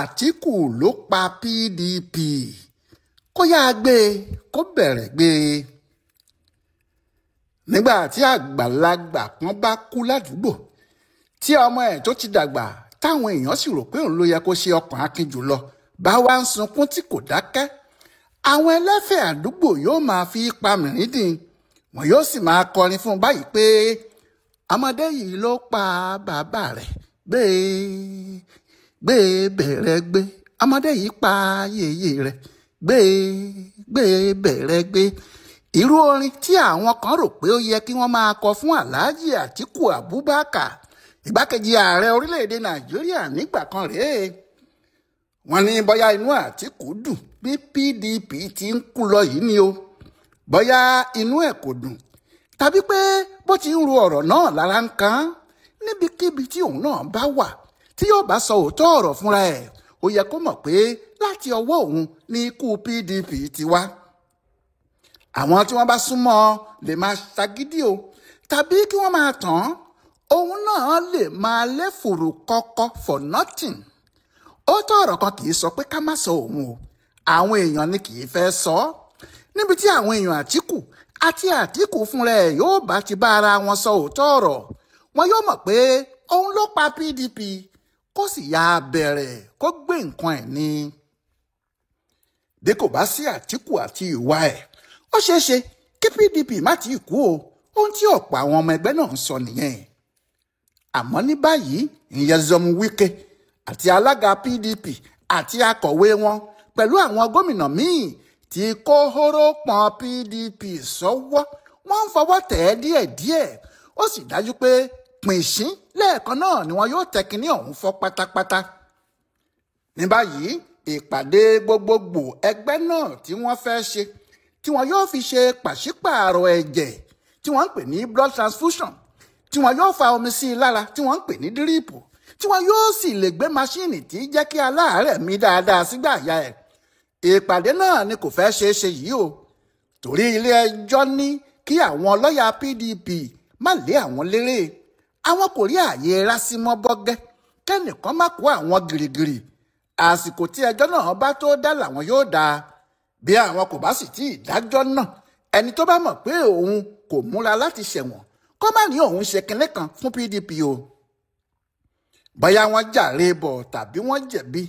Àtíkù ló pa PDP, kó yáa gbé e kó bẹ̀rẹ̀ gbé e. Nígbà tí àgbàlagbà kan bá kú ládùúgbò tí ọmọ ẹ̀ tó ti dàgbà táwọn èèyàn sì rò pé òun ló yẹ kó ṣe ọkàn akin jùlọ bá wá ń sunkún tí kò dákẹ́, àwọn ẹlẹ́fẹ̀ẹ́ àdúgbò yóò máa fi pa mìrìndín, wọn yóò sì máa kọrin fún un báyìí pé ọmọdé yìí ló pa bàbá rẹ̀, gbé gbé bẹ̀rẹ̀ gbé, ọmọdé yìí pa yèyé rẹ̀, gbé gbé bẹ̀rẹ̀ gbé. Irú orin tí àwọn kan rò pé ó yẹ kí wọ́n máa kọ fún Alhaji Atiku Abubakar, igbákejì ààrẹ orílẹ̀-èdè Nàìjíríà nígbà kan rèé. Wọ́n ní bóyá inú Àtíkù dùn bí PDP ti ń kú lọ yìí ni o, bóyá inú ẹ̀ kò dùn, tàbí pé bó ti ń ro ọ̀rọ̀ náà lára ń kan. Níbikíbi tí òun náà bá wà tí yóò bá sọ òótọ́ ọ̀rọ̀ fúnra ẹ̀, ó yẹ kó mọ̀ pé láti ọwọ́ òun ní ikú PDP ti wá. Àwọn tí wọ́n bá súnmọ́ lè máa ṣagídí o, tàbí kí wọ́n máa tàn án, òun náà lè máa léfùrù kọ́kọ́ for nothing. Ó tọ́ ọ̀rọ̀ kan kì í sọ pé ká má sọ òun o, àwọn èèyàn ni kì í fẹ́ sọ ọ́. Níbi tí àwọn èèyàn Àtíkù àti Àtíkù fúnra ẹ̀ yóò bá ti bá ara wọn sọ òótọ́ ọ̀rọ̀, wọn yóò mọ̀ pé òun ló pa PDP, kó sì yá a bẹ̀rẹ̀ kó gbé nǹkan ẹ̀ ni. Bí kò bá sí Àtíkù àti ìwà ẹ̀, ó ṣeé ṣe kí PDP má ti kú o, ohun tí ọ̀pọ̀ àwọn ọmọ ẹgbẹ́ náà ń sọ nìyẹn. Àmọ́ ní báyìí, Nyesom Wike àti alága PDP àti akọ̀wé wọn pẹ̀lú àwọn gómìnà míì tí kó hóró pọn PDP sọ́wọ́, wọ́n ń fọwọ́ tẹ̀ ẹ́ díẹ̀díẹ̀. Ó sì dájú pé pìnṣín lẹ́ẹ̀kan náà ni wọn yóò tẹ kinní ọ̀hún fọ́ pátápátá. Ní báyìí, ìpàdé gbogbogbò ẹgbẹ́ náà tí wọ́n fẹ́ ṣe, tí wọn yóò fi ṣe pàṣípààrọ̀ ẹ̀jẹ̀ tí wọ́n ń pè ní blood transfusion, tí wọn yóò fa omi sí i lára tí wọ́n ń pè ní díríìpù, tí wọn yóò sì lè gbé maṣíìnì tí jẹ́ kí aláàárẹ̀ mí dáadáa sígbà àyà ẹ̀. Ìpàdé náà ni kò fẹ́ ṣeé ṣe yìí o, torí ilé ẹjọ́ ní kí àwọn lọ́ọ̀yà PDP má lé àwọn lérè. Àwọn kò rí ààyè rásímọ́ bọ́gẹ́ kẹ́nìkan má kó àwọn gìrìgìrì. Àsìkò tí ẹjọ́ náà bá tó dá làwọn yóò dá. Bí àwọn kò bá sì tí ì dájọ́ náà, ẹni tó bá mọ̀ pé òun kò múra láti ṣẹ̀wọ̀n kó má ní òun ṣe kinní kan fún PDP o. Bóyá wọ́n jàre bọ̀ tàbí wọ́n jẹ̀bi,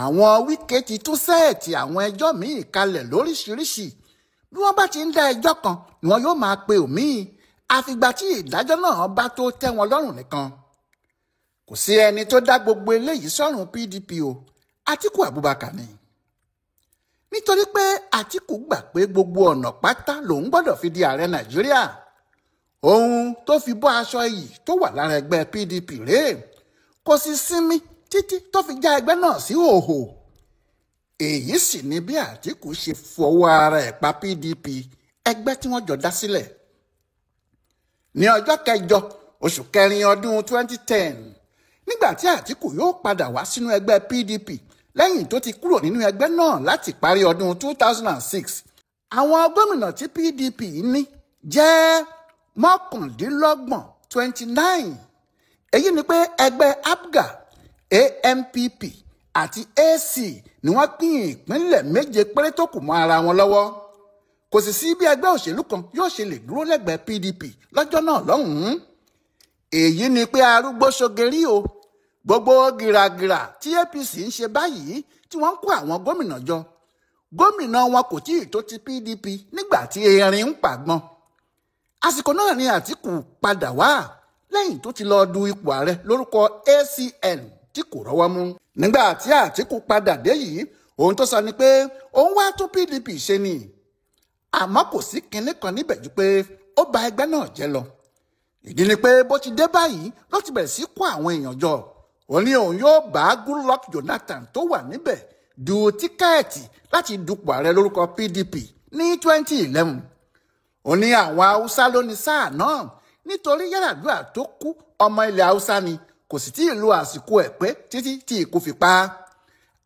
àwọn Wike ti tún sẹ́ẹ̀tì àwọn ẹjọ́ míì kalẹ̀ lóríṣiríṣi. Bí wọ́n bá ti ń dá ẹjọ́ kan ni wọ́n yóò máa pe òmíì, àfìgbà tí ìdájọ́ náà bá tó tẹ́ wọn lọ́rùn nìkan. Kò sí ẹni tó dá gbogbo eléyìí sọ́rùn PDP o, Atiku Abubakar ni. Nítorí pé Àtíkù gbà pé gbogbo ọ̀nà pátá lòun gbọ́dọ̀ fi di ààrẹ Nàìjíríà. Ohun tó fi bọ́ aṣọ iyì tó wà lára ẹgbẹ́ PDP rèé, kò sì sinmi títí tó fi já ẹgbẹ́ náà sí hòhò. Èyí sì ni bí Àtíkù ṣe fọwọ́ ara ẹ̀ pa PDP, ẹgbẹ́ tí wọ́n jọ dá sílẹ̀. Ní ọjọ́ kẹjọ oṣù kẹrin ọdún 2010, nígbà tí Àtíkù yóò padà wá sínú ẹgbẹ́ PDP lẹ́yìn tó ti kúrò nínú ẹgbẹ́ náà láti parí ọdún 2006, àwọn gómìnà tí PDP ní jẹ́ 29, 29. Èyí ni pé ẹgbẹ́ APGA, ANPP àti AC ni wọ́n pín ìpínlẹ̀ 7 péré tó kù mọ́ ara wọn lọ́wọ́. Kò sì sí bí ẹgbẹ́ òṣèlú kan yóò ṣe lè dúró lẹ́gbẹ̀ẹ́ PDP lọ́jọ́ náà lọ́hùn-ún. Èyí ni pé arúgbó ṣogerí o. Gbogbo gìràgìrà tí APC ń ṣe báyìí tí wọ́n ń kó àwọn gómìnà jọ, gómìnà wọn kò tí ì tó ti PDP nígbà tí erin ń pàgbọn. Àsìkò náà ni Àtíkù padà wá lẹ́yìn tó ti lọ du ipò ààrẹ lórúkọ ACN tí kò rọ́wọ́ mú. Nígbà tí Àtíkù padà dé yìí, ohun tó sọ ni pé òun wá tún PDP ṣe ni. Àmọ́ kò sí kinní kan níbẹ̀ ju pé ó ba ẹgbẹ́ náà jẹ́ lọ. Ìdí ni pé bó ti dé báyìí ló ti bẹ̀rẹ̀ sí kó àwọn èèyàn jọ. Ó ní òun yóò bá Goodluck Jonathan tó wà níbẹ̀ du tíkẹ́ẹ̀tì láti dupò ààrẹ lórúkọ PDP ní 2011. Ó ní àwọn Haúsá ló ní sáà náà nítorí Yar'Adua tó kú ọmọ ilẹ̀ Haúsá ni, kò sì tí ì lo àsìkò ẹ̀ pé títí tí ikú fi pa á.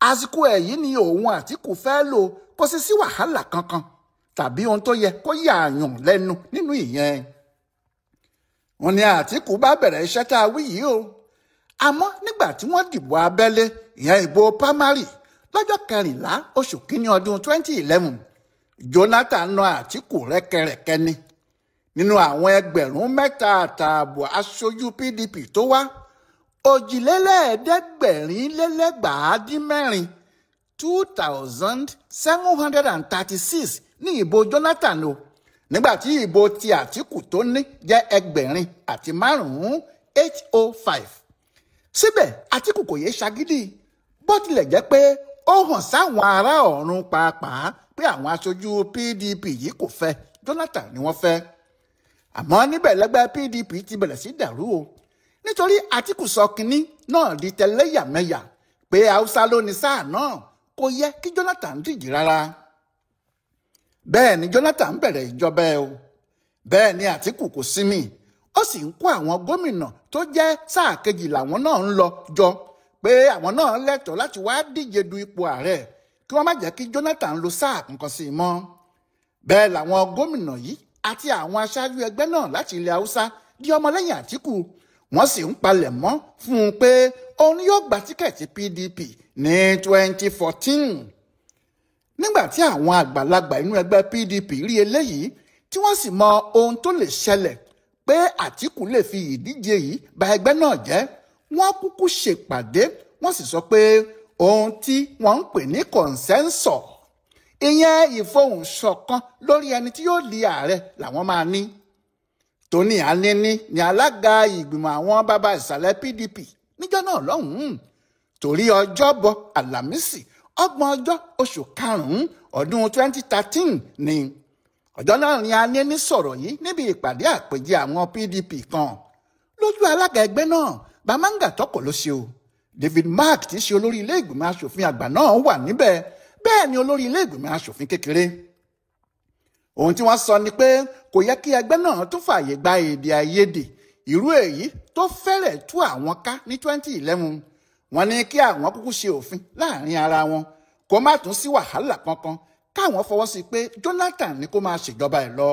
Àsìkò ẹ̀ yìí ni òun Àtíkù fẹ́ lò, kò sì sí wàhálà kankan tàbí ohun tó yẹ kó yààyàn lẹ́nu nínú ìyẹn. Wọ́n ní Àtíkù bá bẹ̀rẹ̀ iṣẹ́ tá a wí yìí o. Àmọ́ nígbà tí wọ́n dìbò abẹ́lé, ìyẹn ìbò primary, lọ́jọ́ 14 oṣù kínní ọdún 2011, Jonathan na Àtíkù rẹ́kẹrẹ́kẹ́ ni. Nínú àwọn 3,500 aṣojú PDP tó wá, 764 2,736 ní ìbò Jonathan o, nígbà tí ìbò ti Àtíkù tó ní jẹ́ 1005 805. Síbẹ̀ Àtíkù kò yé ṣagídí, bó tilẹ̀ jẹ́ pé ó hàn sáwọn ará ọ̀run pàápàá pé àwọn aṣojú PDP yìí kò fẹ́ Jonathan ni wọ́n fẹ́. Àmọ́ níbẹ̀ lẹ́gbẹ́ PDP ti bẹ̀rẹ̀ sí dàrú o, nítorí Àtíkù sọ kínní náà di tẹlẹ́yàmẹ̀yà pé Haúsá ló ní sáà náà, kò yẹ kí Jonathan díje rárá. Bẹ́ẹ̀ ni Jonathan bẹ̀rẹ̀ ìjọba ẹ o, bẹ́ẹ̀ ni Àtíkù kò sinmi, ó sì ń kó àwọn gómìnà tó jẹ́ sáà kejì làwọn náà ń lọ jọ pé àwọn náà lẹ́tọ̀ọ́ láti wá díje du ipò ààrẹ, kí wọ́n má jẹ́ kí Jonathan lo sáà kankan sí i mọ́. Bẹ́ẹ̀ làwọn gómìnà yìí àti àwọn aṣáájú ẹgbẹ́ náà láti ilẹ̀ Haúsá di ọmọlẹ́yìn Àtíkù, wọ́n sì ń palẹ̀ mọ́ fún un pé òun yóò gba tíkẹ́ẹ̀tì PDP ní 2014. Nígbà tí àwọn àgbàlagbà inú ẹgbẹ́ PDP rí eléyìí, tí wọ́n sì mọ ohun tó lè ṣẹlẹ̀ pé Àtíkù lè fi ìdíje yìí ba ẹgbẹ́ náà jẹ́, wọ́n kúkú ṣèpàdé, wọ́n sì sọ pé ohun tí wọ́n ń pè ní consensus, ìyẹn ìfohùnṣọ̀kan lórí ẹni tí yóò di ààrẹ làwọn máa ní. Tony Anini ni alága ìgbìmọ̀ àwọn bàbá ìsàlẹ̀ PDP níjọ́ náà lọ́hùn-ún, torí ọjọ́bọ̀ Àlàmísì 30 ọjọ́ oṣù karùn-ún ọdún 2013 ni. Ọjọ́ náà ni Anini sọ̀rọ̀ yìí níbi ìpàdé àpèjẹ àwọn PDP kan. Lójú alága ẹgbẹ́ náà, Bamanga Tọ́kọ̀ ló ṣe o. David Mark tí ṣe olórí ilé ìgbìmọ̀ asòfin àgbà náà wà níbẹ̀, bẹ́ẹ̀ ni olórí ilé ìgbìmọ̀ asòfin kékeré. Ohun tí wọ́n sọ ni pé kò yẹ kí ẹgbẹ́ náà tún fààyè gba èdè àìyedè irú èyí tó fẹ́rẹ̀ tú àwọn ká ní 2011. Wọ́n ní kí àwọn kúkú ṣe òfin láàrin ara wọn, kó má tún sí wàhálà kankan, káwọn fọwọ́ sí pé Jonathan ni kó máa ṣèjọba ẹ̀ lọ.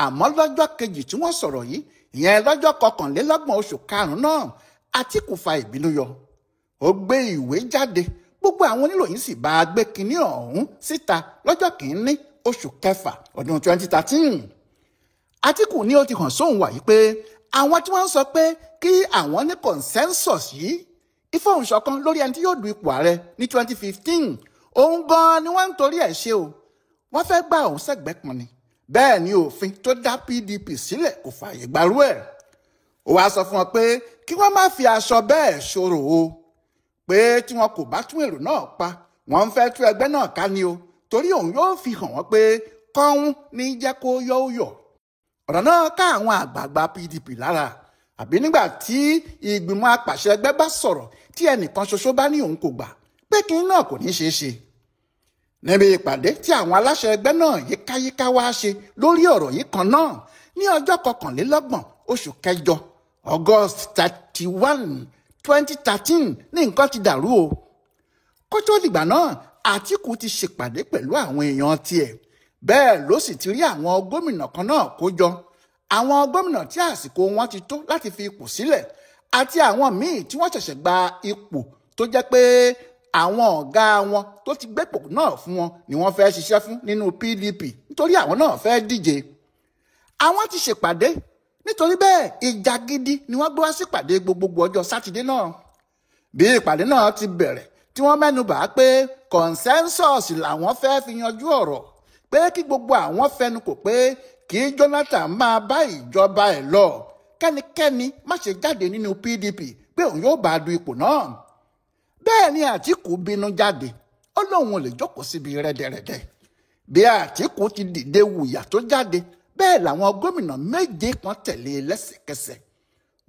Àmọ́ lọ́jọ́ kejì tí wọ́n sọ̀rọ̀ yìí, ìyẹn lọ́jọ́ 31 oṣù karùn-ún náà, Àtíkù fa ìbínú yọ. Ó gbé ìwé jáde, gbogbo àwọn oníròyìn sì bá a gbé kinní ọ̀hún síta lọ́jọ́ 1 oṣù kẹfà ọdún 2013. Àtíkù ní ó ti hàn sóhun wàyí pé àwọn tí wọ́n ń sọ pé kí àwọn ní consensus yìí, ìfohùnṣọ̀kan lórí ẹni tí yóò du ipò ààrẹ ní 2015, òun gan-an ni wọ́n ń torí ẹ̀ ṣe o. Wọ́n fẹ́ gbà òun sẹ́gbẹ̀ẹ́ kan ni. Bẹ́ẹ̀ ni òfin tó dá PDP sílẹ̀ kò fààyè gbarú ẹ̀. Ó wáá sọ fún wọn pé kí wọ́n má fi aṣọ bẹ́ẹ̀ ṣòro o, pé tí wọn kò bá tún èrò náà pa, wọ́n ń fẹ́ tú ẹgbẹ́ náà ká ni o, torí òun yóò fi hàn wọ́n pé kọ́hún ní jẹ́ kó yọ́ ó yọ̀. Ọ̀rọ̀ náà ká àwọn àgbààgbà PDP lára, àbí nígbà tí ìgbìmọ̀ apàṣẹ ẹgbẹ́ bá sọ̀rọ̀ tí ẹnìkan ṣoṣo bá ní òun kò gbà, pé kí náà kò ní ṣeé ṣe. Níbi ìpàdé tí àwọn aláṣẹ ẹgbẹ́ náà yíkáyíká wá ṣe lórí ọ̀rọ̀ yìí kan náà ní ọjọ́ 31 oṣù kẹjọ August 31, 2013 ní nǹkan ti dàrú o. Kó tó dìgbà náà, Àtíkù ti ṣèpàdé pẹ̀lú àwọn èèyàn tiẹ̀, bẹ́ẹ̀ ló sì ti rí àwọn gómìnà kan náà kó jọ, àwọn gómìnà tí àsìkò wọn ti tó láti fi ipò sílẹ̀ àti àwọn míì tí wọ́n ṣẹ̀ṣẹ̀ gba ipò tó jẹ́ pé àwọn ọ̀gá wọn tó ti gbépò náà fún wọn ni wọ́n fẹ́ ṣiṣẹ́ fún nínú PDP nítorí àwọn náà fẹ́ díje. Àwọn ti ṣèpàdé, nítorí bẹ́ẹ̀ ìjà gidi ni wọ́n gbé wá sípàdé gbogbogbò ọjọ́ sátidé náà. Bí ìpàdé náà ti bẹ̀rẹ̀ tí wọ́n mẹ́nu bà á pé consensus làwọn fẹ́ fi yanjú ọ̀rọ̀, pé kí gbogbo àwọn fẹnu kò pé kí Jonathan máa bá ìjọba ẹ̀ lọ, kẹ́nikẹ́ni má ṣe jáde nínú PDP pé òun yóò bá a du ipò náà. Bẹ́ẹ̀ ni Àtíkù bínú jáde, ó lóun ò lè jókòó síbi rẹ́dẹ̀rẹ́dẹ́. Bí Àtíkù ti dìde wùyà tó jáde, bẹ́ẹ̀ làwọn gómìnà 7 kan tẹ̀lé lẹ́sẹ̀kẹsẹ̀.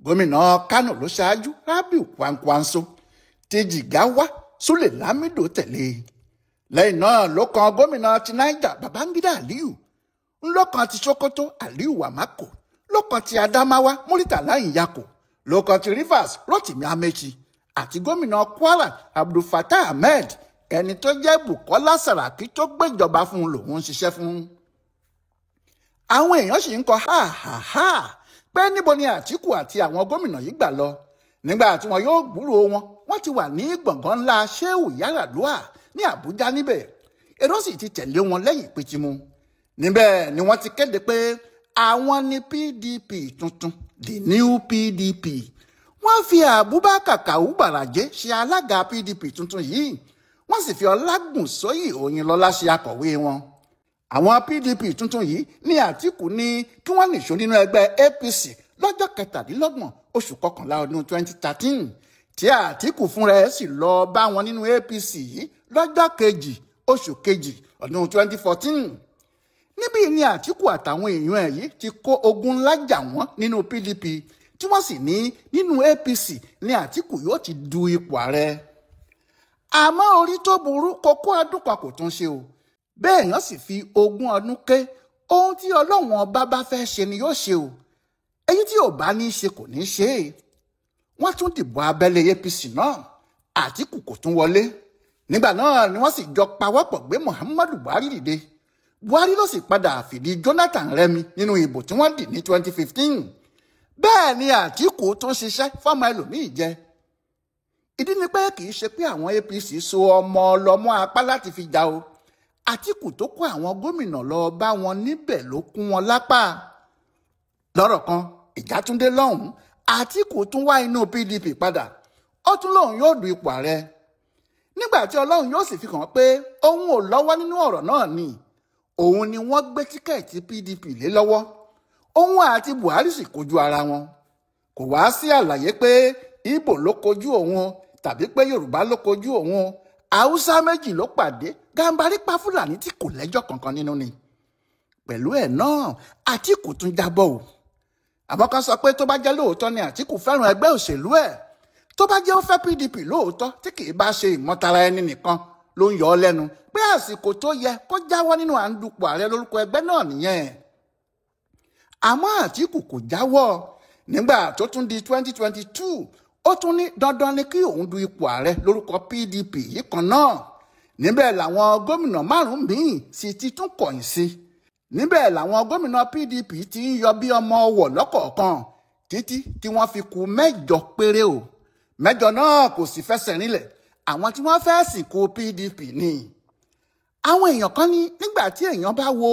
Gómìnà Kánò ló ṣáájú, Rabiu Kwankwanso, ti Jigawa, Sule Lamido tẹ̀lé. Lẹ́yìn náà ló kan gómìnà ti Niger, Babangida Aliyu, ńlọ́kan ti Sokoto, Aliyu Wamako, lọ́kan ti Adamawa, Muritala Nyako, lọ́kan ti Rivers, Rotimi Amechi, àti gómìnà Kwara, Abdulfatah Ahmed, ẹni tó jẹ́ Bukola Saraki tó gbéjọba fún un lòun ń ṣiṣẹ́ fún. Àwọn èèyàn sì ń kọ ha ha ha pé níbo ni Àtíkù àti àwọn gómìnà yìí gbà lọ. Nígbà tí wọn yóò gbúròó wọn, wọ́n ti wà ní gbọ̀ngàn ńlá Shehu Yar'Adua ní Àbújá níbẹ̀. Èrò sì ti tẹ̀lé wọn lẹ́yìn pitimu. Níbẹ̀ ni wọ́n ti kéde pé àwọn ni PDP tuntun, the new PDP. Wọ́n fi Abubakar Kawu Baraje ṣe alága PDP tuntun yìí. Wọ́n sì fi Ọlágúnsóyè Òyìnlọ́lá ṣe akọ̀wé wọn. Àwọn PDP tuntun yìí ní Àtíkù ní kí wọ́n nìṣó nínú ẹgbẹ́ APC lọ́jọ́ 27 oṣù kọkànlá ọdún 2013, tí Àtíkù fúnra ẹ̀ sì lọ bá wọn nínú APC yìí lọ́jọ́ 2 oṣù kejì ọdún 2014. Níbí ni Àtíkù àtàwọn èèyàn ẹ̀ yìí ti kó ogun ńlá jà wọ́n nínú PDP, tí wọ́n sì ní nínú APC ní Àtíkù yóò ti du ipò ààrẹ. Àmọ́ orí tó burú kókó ọdún kan kò tún ṣe o. Bẹ́ẹ̀ yẹn sì fi ogún ọdún ké ohun tí Ọlọ́run ọba bá fẹ́ ṣe ni yóò ṣe o. Èyí tí ò bá ní í ṣe kò ní í ṣe é. Wọ́n tún dìbò abẹ́lé APC náà, Àtíkù kò tún wọlé. Nígbà náà ni wọ́n sì jọ pawọ́pọ̀ gbé Muhammadu Buhari dìde. Buhari ló sì padà fìdí Jonathan rẹmi nínú ìbò tí wọ́n dì ní 2015. Bẹ́ẹ̀ ni Àtíkù tún ṣiṣẹ́ fọ́mọ ẹlòmíì jẹ. Ìdí ni pé kì í ṣe pé àwọn APC so ọmọ ọlọ́mọ apá láti fi jà o. Àtíkù tó kó àwọn gómìnà lọ bá wọn níbẹ̀ ló kún wọn lápá. Lọ́rọ̀ kan, ìjà tún dé lọ́hùn-ún, Àtíkù tún wá inú PDP padà. Ó tún lóun yóò du ipò ààrẹ. Nígbà tí Ọlọ́run yóò sì fi hàn pé òun ò lọ́wọ́ nínú ọ̀rọ̀ náà ni. Òun ni wọ́n gbé tíkẹ́ẹ̀tì PDP lé lọ́wọ́. Òun àti Buhari sì kojú ara wọn. Kò wá sí àlàyé pé Ìgbò ló kojú òun tàbí pé Yorùbá ló kojú òun. Haúsá méjì ló pàdé, Gàmbàrí pa Fúlàní tí kò lẹ́jọ́ kankan nínú ni. Pẹ̀lú ẹ̀ náà, Àtíkù tún jábọ̀ o. Àwọn kan sọ pé tó bá jẹ́ lóòótọ́ ni Àtíkù fẹ́ràn ẹgbẹ́ òṣèlú ẹ̀. Tó bá jẹ́ ó fẹ́ PDP lóòótọ́ tí kì í bá ṣe ìmọ̀tara ẹni nìkan ló ń yọ ọ́ lẹ́nu pé àsìkò tó yẹ kó jáwọ́ nínú à ń dupò ààrẹ lórúkọ ẹgbẹ́ náà nìyẹn. Àmọ́ Àtíkù kò jáwọ́. Nígbà tó tún di 2022, ó tún ní dandan ni kí òun du ipò ààrẹ lórúkọ PDP yìí kan náà. Níbẹ̀ làwọn gómìnà márùn-ún míì sì ti tún kọ̀yìn sí. Níbẹ̀ làwọn gómìnà PDP ti ń yọ bí ọmọ ọwọ̀ lọ́kọ̀ọ̀kan títí tí wọ́n fi kù 8 péré o. 8 náà kò sì fẹsẹ̀ rinlẹ̀. Àwọn tí wọ́n fẹ́ sìnkú PDP ni. Àwọn èèyàn kan ní nígbà tí èèyàn bá wo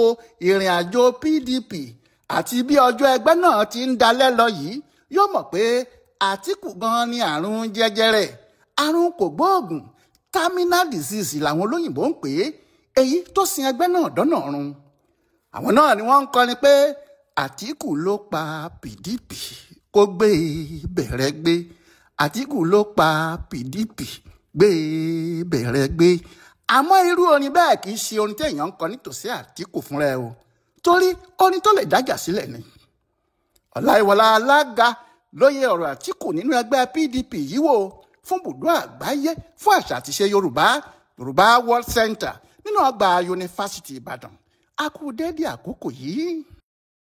ìrìn àjò PDP àti bí ọjọ́ ẹgbẹ́ náà ti ń dalẹ̀ lọ yìí, yóò mọ̀ pé Àtíkù gan ni àrùn jẹjẹrẹ, àrùn kò gbóògùn, terminal disease làwọn olóyìnbó ń pè é, èyí tó sin ẹgbẹ́ náà dọ́nà ọ̀run. Àwọn náà ni wọ́n ń kọrin pé Àtíkù ló pa PDP kó gbé bẹ̀rẹ̀ gbé, Àtíkù ló pa PDP gbé bẹ̀rẹ̀ gbé. Àmọ́ irú orin bẹ́ẹ̀ kì í ṣe orin téèyàn ń kọ nítòsí Àtíkù fúnra ẹ o, torí orin tó lè dájà sílẹ̀ ni. Ọláìwọlá alága lóye ọ̀rọ̀ Àtíkù nínú ẹgbẹ́ PDP yìí wò fún bùdó àgbáyé fún àṣà àti ìṣe Yorùbá, Yorùbá World Center nínú ọgbà Yunifásítì Ìbàdàn. A kú déédéé àkókò yìí.